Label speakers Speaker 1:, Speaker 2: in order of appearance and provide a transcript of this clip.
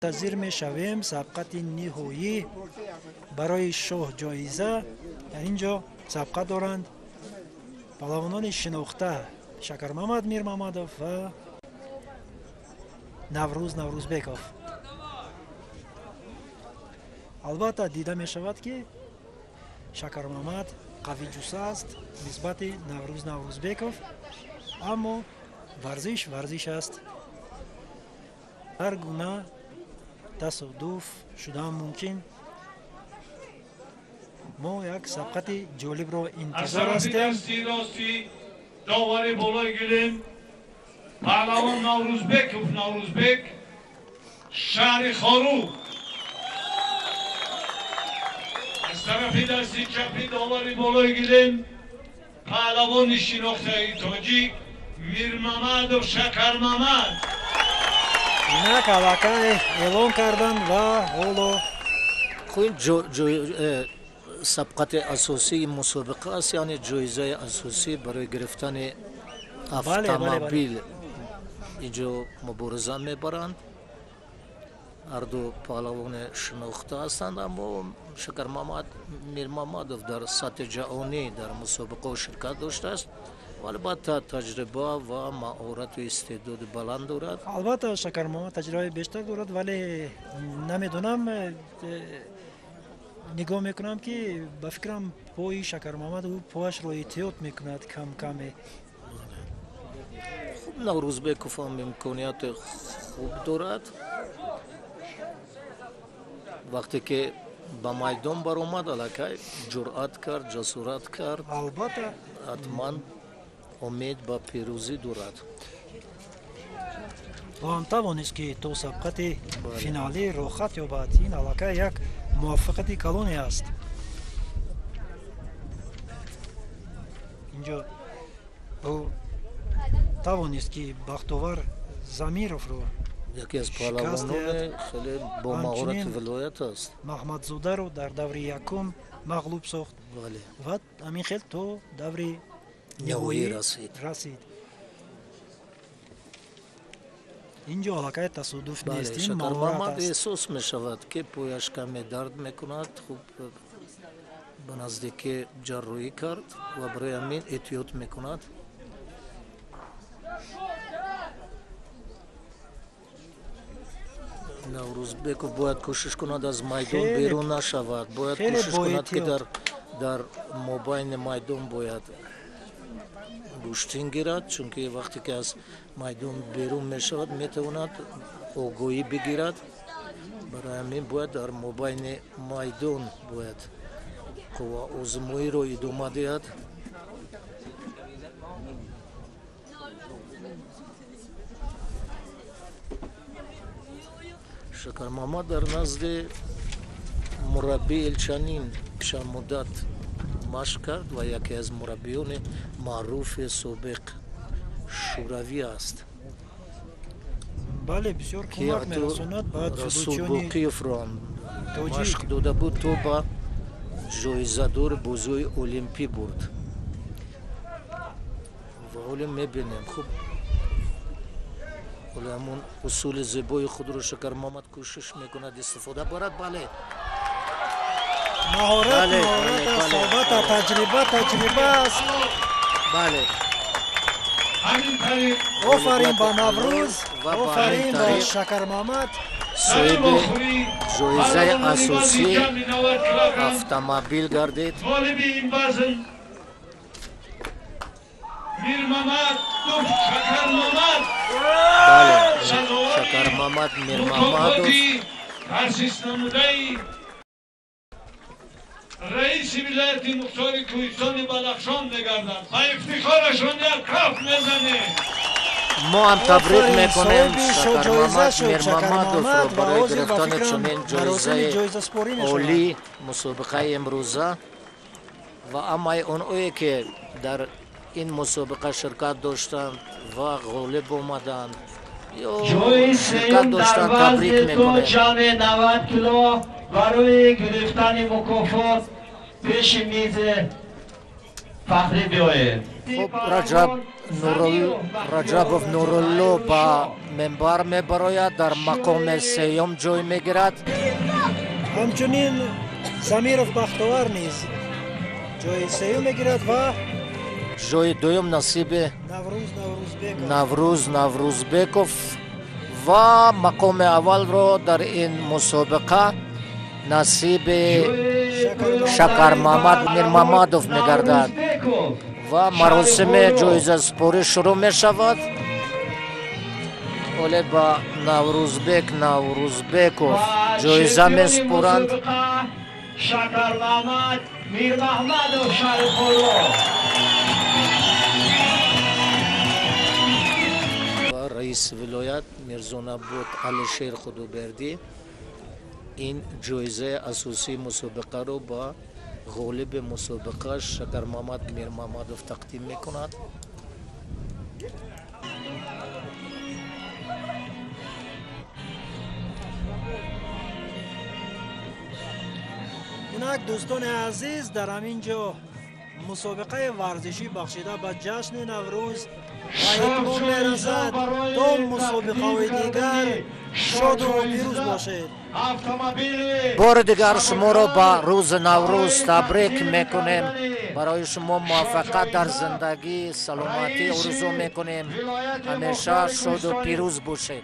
Speaker 1: Мунтазир мешавем сабқати ниҳоӣ барои шоҳ ҷоиза. Дар ин ҷо сабқат доранд палавонони шинохта Шакармамад Мирмамадов ва Наврӯз Наврӯзбеков. Албатта, дида мешавад, ки Шакармамад қавиҷуса аст нисбати Наврӯз Наврӯзбеков, аммо варзиш варзиш аст, ҳар гуна тасодуф шудан мумкин. Мо як сабқати ҷолибро интизор ҳастем.
Speaker 2: Довари болои гилем паҳлавон Наврӯзбеков Наврӯзбек, шаҳри Хоруғ. Аз тарафи дасти чапи довари болои гилем паҳлавони шинохтаи тоҷик Мирмамадов Шакармамад.
Speaker 1: Инак, аллакай эълон карданд ва ҳоло
Speaker 3: сабқати асосии мусобиқа аст, яъне ҷоизаи асосӣ барои гирифтани автомобил инҷо мубориза мебаранд. Ҳарду паҳлавони шинохта ҳастанд, аммо Шакармамад Мирмамадов дар сатҳи ҷаҳонӣ дар мусобиқаҳо ширкат доштааст ва албатта таҷриба ва маҳорату истеъдоди баланд дорад.
Speaker 1: Албатта, Шакармамад таҷрибаи бештар дорад, вале намедонам, нигоҳ мекунам, ки ба фикрам пои Шакармамад, ӯ пояшро эҳтиёт мекунад кам каме.
Speaker 3: Хуб, Наврӯзбеков ҳам имконияти хуб дорад. Вақте ки ба майдон баромад, аллакай ҷуръат кард, ҷасорат кард.
Speaker 1: Албатта.
Speaker 3: Ҳатман умед ба пирӯзӣ дорад.
Speaker 1: Ӯ ҳам тавонист, ки то сабқати финалӣ роҳхат ёбад. Ин аллакай як муваффақияти калоне аст. Инҷо ӯ тавонист, ки Бахтовар Замировро
Speaker 3: яке аз паҳлавонони хеле бомаҳорати вилоят аст.
Speaker 1: Маҳмадзодаро дар даври якум мағлуб сохт ва ҳамин хел то даври
Speaker 3: ниҳоӣ
Speaker 1: расид. Инҷо аллакай тасодуф нест, ин
Speaker 3: Шакармамад эҳсос мешавад, ки пояш каме дард мекунад. Хуб, ба наздикӣ ҷарроҳӣ кард ва барои ҳамин эҳтиёт мекунад. Наврӯзбеков бояд кӯшиш кунад, аз майдон берун нашавад, бояд кӯшиш кунад, ки дар мобайни майдон бояд гӯштин гирад, чунки вақте ки аз майдон берун мешавад, метавонад огоҳӣ бигирад. Барои ҳамин бояд дар мобайни майдон бояд қувваозмоиро идома диҳад. Шакармамад дар назди мураббӣ Элчанин чанд муддат машқ кард ва яке аз мураббиёни маъруфи собиқ шӯравӣ аст.
Speaker 1: Бале, бисёр кӯмак мерасонад ба
Speaker 3: Расул Боқиевро машқ дода буд, то ба ҷоизадори бозиҳои олимпӣ бурд. Ва ҳоле мебинем, хуб, ҳоле ҳамун усули зебои худро Шакармамад кӯшиш мекунад истифода барад. Бале.
Speaker 1: Маҳорат маҳорат аст, албатта, таҷриба таҷриба аст.
Speaker 3: Бале.
Speaker 1: Офарин ба Наврӯз, офарин ба Шакармамад.
Speaker 3: Соҳиби ҷоизаи асосӣ автомобил гардид.
Speaker 2: Ғолиби ин вазн Мирмамадов Шакармамад.
Speaker 3: Бале, Шакармамад Мирмамадов.
Speaker 2: Таъсис намудаи раиси вилояти мухтори кӯҳистони Бадахшон мегардад. Ба ифтихорашон як каф мезанем.
Speaker 3: Мо ҳам табрик мекунем Шакармамад Мирмамадовро барои гирифтани чунин ҷоизаи олии мусобиқаи имрӯза ва ҳамаи онҳое, ки дар ин мусобиқа ширкат доштанд ва ғолиб омаданд ё ширкат доштанд, табрик мекунем.
Speaker 4: Ҷамъи 90 кило барои гирифтани мукофот пеши мизи
Speaker 2: Фахрӣ биёед.
Speaker 3: Хуб, Раҷаб Раҷабов Нурулло ба минбар мебарояд, дар мақоми сеюм ҷой мегирад.
Speaker 1: Ҳамчунин Замиров Бахтовар низ ҷои сеюм мегирад ва
Speaker 3: ҷои дуюм насиби Наврӯз Наврӯзбеков ва мақоми аввалро дар ин мусобиқа насиби Шакармамад Мирмамадов мегардад ва маросими ҷоизаспорӣ шурӯъ мешавад. Оле ба Наврӯзбек Наврӯзбеков ҷоиза месупоранд.
Speaker 2: Шакармамад Мирмаҳмадов, шаҳри Қӯлоб.
Speaker 3: Ва раиси вилоят Мирзонабуд Алишер Худобердӣ ин ҷоизаи асосии мусобиқаро ба ғолиби мусобиқа Шакармамад Мирмамадов тақдим мекунад.
Speaker 1: Инак, дӯстони азиз, дар ҳамин ҷо мусобиқаи варзишӣ бахшида ба ҷашни Наврӯз ба итмом мерасад. То мусобиқаҳои дигар шоду пирӯз бошед.
Speaker 3: Бори дигар шуморо ба рӯзи Наврӯз табрик мекунем. Барои шумо муваффақият дар зиндагӣ, саломатӣ орзу мекунем. Ҳамеша шоду пирӯз бошед.